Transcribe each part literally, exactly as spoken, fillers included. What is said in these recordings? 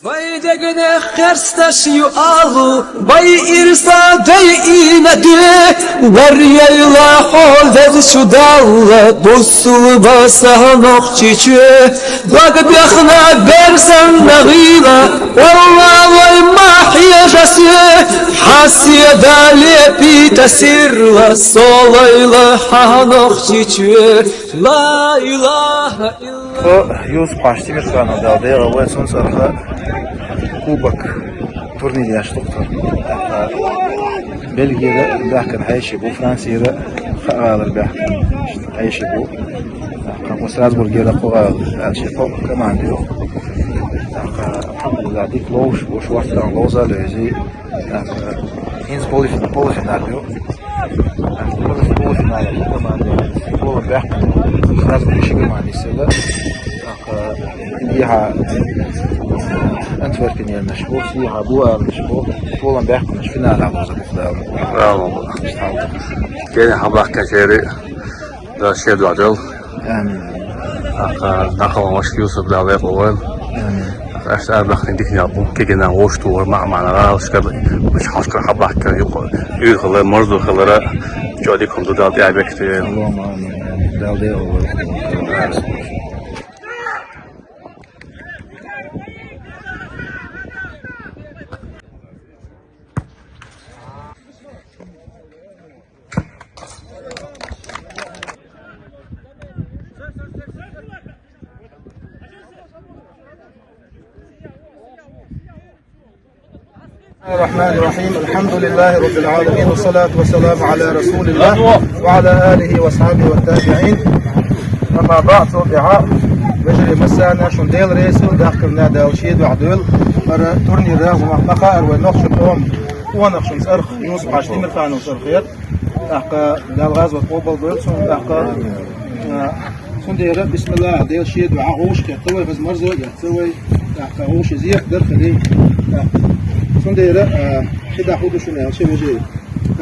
Вай дегнех херсташ ю алу, вай ирса дайина де, вар яйла хо везу Далла, бусулба саханох чиче, благбехна берсан нагила, Алла вай махья жасе, хасия дале пита сирла, солайла ханох чиче, ла илаха илла. О, Юсуп-Хьажа Тимирханов, Дала дегӀа вай, цун цӀарха кубок турнир яш тухтар. Бельгияра баьхкина хьаьший бу, Францияра хаалар баьхкина хьаьший бу. Кху Страсбургера кху гӀала аьлча кхо команда ю. Алхьамдулиллахь, дика ловш бу, шортта ловза левзи. ХӀинца полуфинал, полуфинал ю. Полуфинал ю команда. Пола баьхкина. Сразу ши команда села. Дехьа Антверпенернаш бу, дехьа Буарнаш бу. Полан баьхкинаш финале ловза бу Дала. Браво. Кене хьабахка чери. Да, шеду адел. Амин. Аха, дахала ваш Юсуп, Дала векъа вай. Амин. Аш арбахтин дихня бу кегена вошту вар ма мана ралшка, биш хашка хабахка юха. Юхала морду халара. Чоди ком ду Дала тя бекте. Аллахумма амин. Дала де. الرحمن الرحيم. الحمد لله رب العالمين، والصلاة والسلام على رسول الله وعلى آله وأصحابه والتابعين. أما بعد، فبها وجري مسانا شون ديل ريسل داخل نادى وشيد وعدول. مرة تورنير راغو مخا أروي نقش الأم ونقش الأرخ. Юсуп-Хьажа Тимирханов сархет. ТӀаккха Дала гӀазот къобал дойла цун. ТӀаккха, а, цундела, бисмиллахӀ, Дела шеду, а, гӀуш кхетта вай, хаз марзо, яц вай. ТӀаккха гӀуш зият дар хили. ТӀаккха цундела, а, ши даху ду шуна, ши вежи.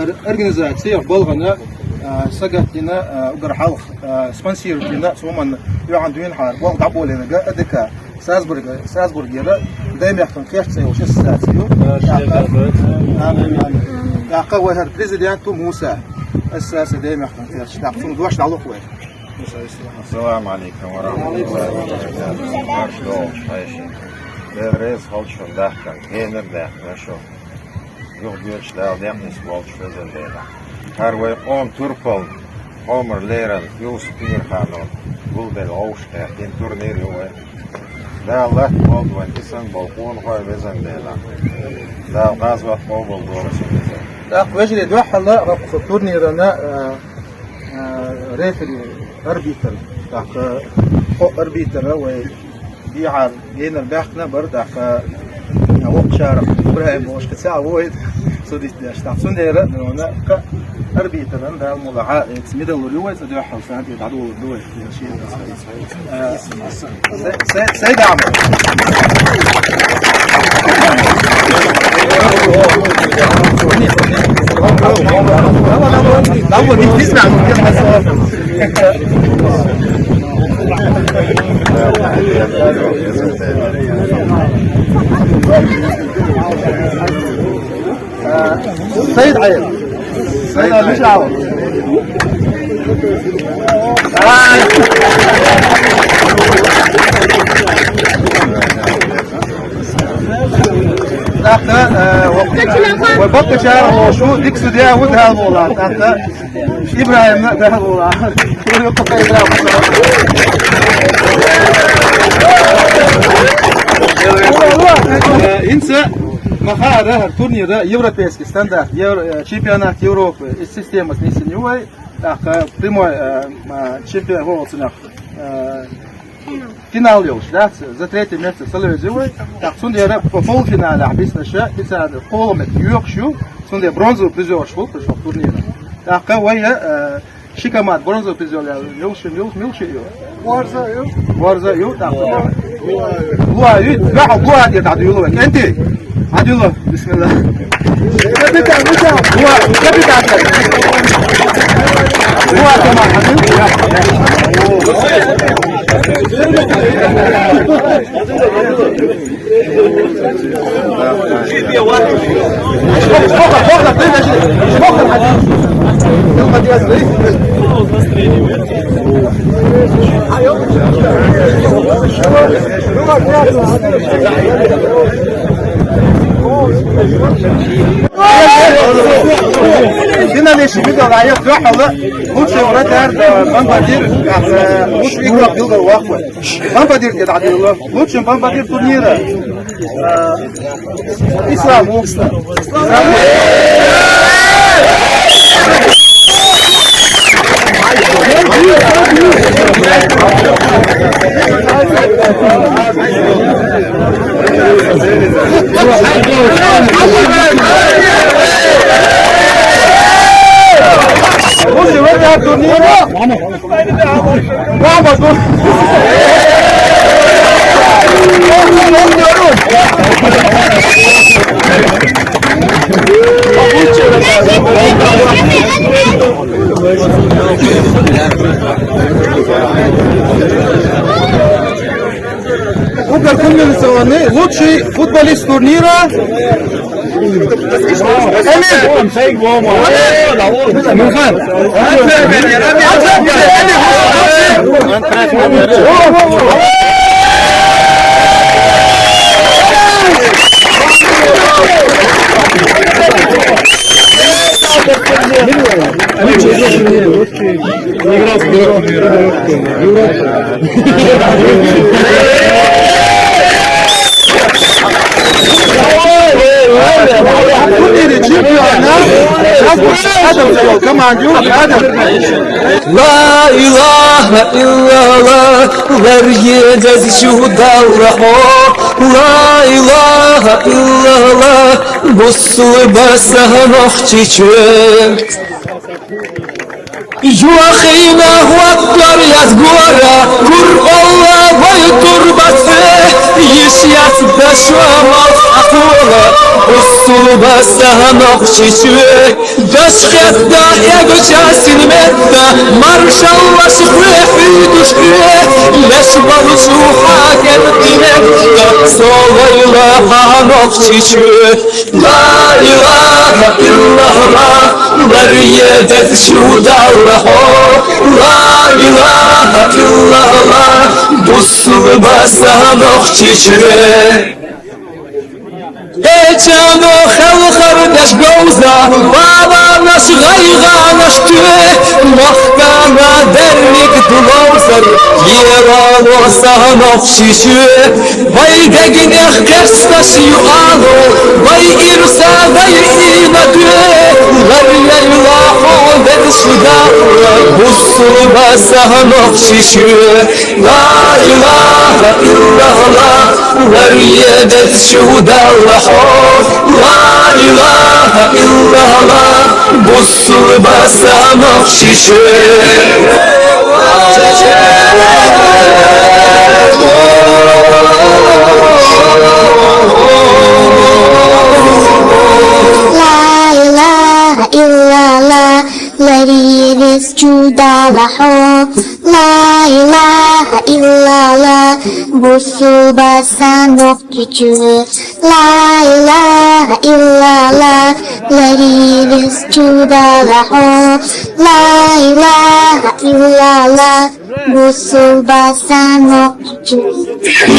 Ар-, организация, балгана, а, сагатдина, а, угар халх, а, спонсировать дина, суман, юан дуин хар, бол даболина, га, адыка. Страсбург, Страсбургера даймехтан кхерч ца йолча ассоциацию. Амин, амин. ТӀаккха вай хӀара президенту Муса. Ассоциация даймехтан кхерч. ТӀаккха цунна дош дӀалух вай. Ассаламу Ӏалайкум ва рахьматуллахӀи ва баракатухӀ. Марш долаш хьаьший. Дела реза хилда шун дахкан. Генар дахкан шо. Юхабоьлхуш Дала декънис болчу везан Дела. ХӀара вай къоман турпална, хьомара леррина Юсуп Тимирханов гулбелла вовшахкхетта турнир ю вай. Дала латта болду вайн кисан болу къонахой везан Дела. Дала гӀазот къобал дойла цун везан. ТӀаккха вежарий дуьххьал а хӀокху турнирана, а, а, рефери, арбитр. ТӀаккха кхо арбитр вай дехьара генара баьхкина бара, тӀаккха воккхачарах ИбрахӀим бохуш кхин цхьаъ ву вай судить деш. ТӀаккха цундела а, кхин а арбитран Дала мукъ лахь, эца медалур ю вай, цӀа дуьхьал санна тӀе дӀадолур ду вай. Э, Се-, Се-, Сайдам. Сайд Ӏайр. Сайд Ӏайр, мичахь ву? Ай! ТӀаккха, э, вай баккхачара волуш ву, дика судья ву, Дала мукъ лахь. ТӀаккха ИбрахӀимна а Дала мукъ лахь. Э, хӀинца ма хаара, хӀара турнира европейский стандарт, евро-, э, чемпионат Европы, из системы снесен ю вай, тӀаккха прямой, э, м, э, чемпион волу цунах, э, финал йолуш, да, ц-, за третье место ца левза вай. ТӀаккха цундела по полуфиналехь биснаша, кхин цара кхолам йоькхуш ю, цундела бронзовый призерш бу, кху шо турнира. ТӀаккха вай, э, ши команда бронзовый призер ял, милши, милш-, милши ю. Ворза ю. Ворза ю, тӀаккха. Луа ю, бахьа, луа тӀе дӀадуьйла вай. КӀентий, дӀадуьйла, бисмилла. Капитан, капитан. Луа, капитан. Луа команда, дӀадуьйла. Финалист, видео, а я трёх, лучший вратарь, э, бомбардир, э, лучший игрок Билга Вахва. Бомбардир, где-то, лучший бомбардир турнира. Э, Ислам Уксна. Слушай, в этом турнире Угар Кунган Саваны, лучший футболист турнира. Эмин. Ла илаха иллаллах, лар едез чудаллахо. Ла илаха иллаллах, бусулба са нохчичу. Юахина гьуаттар яз гуара, кур Алла вай турбасе, йиш яз башамаз акъула, усулба са нохчичу. Дашхетда эго часин метта, маршаллаш хуьхуьдуш уье, леш балучу хакер къиметта, совайла гьа нохчичу. Ла илаха иллаллах, лар едез чудаллахо. Ла илаха иллаллах, бусулба са нохчичу. Э, чан халкьар деш говза, баланаш гъайгъанаш туье, махкана дерриг дуловзар, ерало са нохчичу. Вай дегинех къецдаш юало, вай ирса, вай инад, лар яйла хьо дед шуда, бусулба са нохчичу. Ла илаха иллаллах, лар едез чудаллахо. Ла илаха иллаллах, бусулба са нохчичу. Ла илаха иллаллах, лар едез чудаллахо. Ла илаха иллаллах, бусулба са нохчичу. Ла илаха иллаллах, лар едез чудаллахо. Ла илаха иллаллах, бусулба са нохчичу.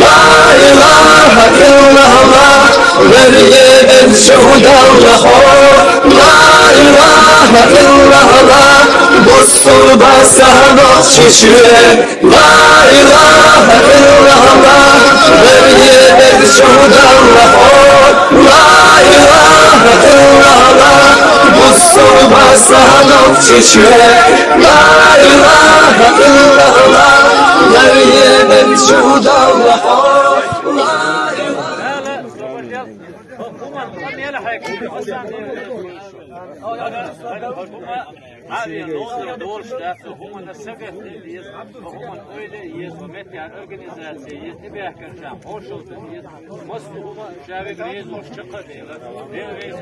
Ла илаха иллаллах, лар едез чудаллахо. Ла илаха иллаллах, бусулба са нохчичу. Ла илаха иллаллах, лар едез чудаллахо. Ла илаха иллаллах, бусулба са нохчичу. Ла илаха иллаллах, лар едез чудаллахо. Ла илаха. Гьавиан лозара долуш дац, хӀуманна сагатделла еза, хӀуманна ойла еза, метта организация еза, тӀебаьхкинчарна хьошалла еза, массо а хӀума шавега реза волуш чакхбелла. Дела реза.